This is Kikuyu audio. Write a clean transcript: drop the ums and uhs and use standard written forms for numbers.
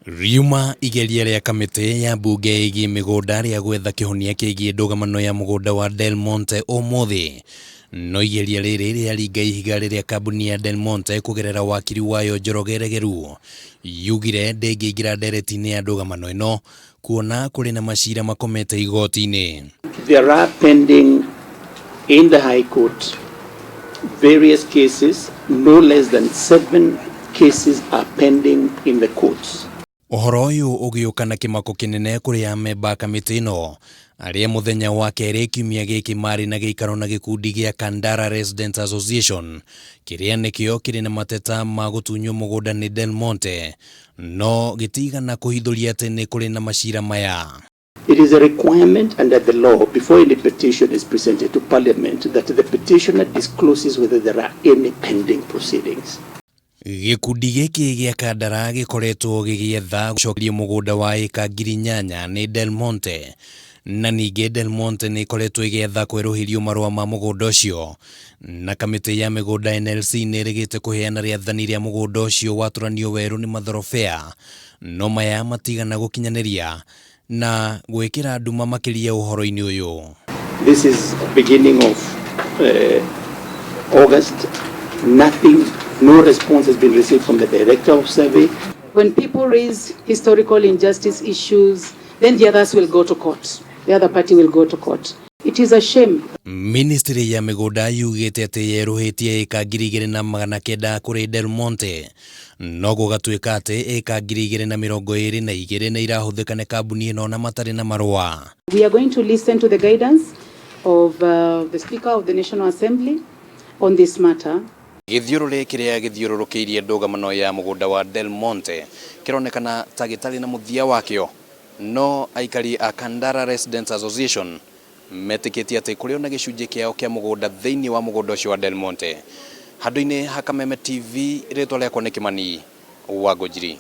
Riuma igeria rĩa kamĩtĩ ya mbunge ĩgiĩ mĩgũnda rĩa gwetha kĩhonia kĩgiĩ ndũgamano ya mũgũnda wa Del Monte ũmũthĩ. No igeria rĩrĩ rĩaringa ihiga rĩrĩa kambuni ya Del Monte kũgerera wakiri wayo Njoroge Regeru yugire ndĩngĩingĩra ndereti-inĩ ya ndũgamano ĩno kuona kũrĩ na macira makomete igoti-inĩ. There are pending in the High Court various cases, no less than 7 cases are pending in the courts. Ũhoro ũyũ ũgĩũka na kĩmako kĩnene kũrĩ amemba a kamĩtĩ ĩno arĩa mũthenya wa kerĩ kiumia gĩkĩ marĩ na gĩikaro na gĩkundi gĩa Kandara Residents Association kĩrĩa nĩkĩo kĩrĩ na mateta ma gũtunywo mũgũnda nĩ Del Monte, no gĩtigana kũhithũria atĩ nĩ kũrĩ na macira maya. It is a requirement under the law before any petition is presented to Parliament that the petitioner discloses whether there are any pending proceedings. Gĩkundi gĩkĩ gĩa Kandara gĩkoretwo gĩgĩetha gũcokerio mũgũnda wa ĩka 8,000 nĩ Del Monte, na ningĩ Del Monte nĩ ĩkoretwo ĩgĩetha kwerũhĩrio marũa ma mũgũnda ũcio, na kamĩtĩ ya mĩgũnda NLC nĩ ĩrĩgĩte kũheana rĩathani rĩa mũgũnda ũcio watũranio werũ nĩ mathorobea, no maya matigana gũkinyanĩria na gwĩkĩra nduma makĩria ũhoro-inĩ ũyũ. This is beginning of August. Nothing, no response has been received from the Director of Survey. When people raise historical injustice issues, then the others will go to court. The other party will go to court. It is a shame. Ministry ya mĩgũnda yugĩte atĩ yerũhĩtie ĩka 2,900 kũrĩ Del Monte, no gũgatuĩka atĩ ĩka 2,022 nĩ irahũthĩka nĩ kambuni ĩno na matarĩ na marũa. We are going to listen to the guidance of the Speaker of the National Assembly on this matter. Gĩthiũrũrĩ kĩrĩa gĩthiũrũrũkĩirie ndũgamano ya mũgũnda wa Del Monte kĩronekana ta gĩtarĩ na mũthia wakĩo, no aikari a Kandara Residents Association metĩkĩtie atĩ kũrĩ ona gĩcunjĩ kĩao kĩa mũgũnda thĩinĩ wa mũgũnda ũcio wa Del Monte. Handũ-inĩ ha Kameme TV, rĩtwa rĩakwa nĩ Kĩmani wa Ngũnjiri.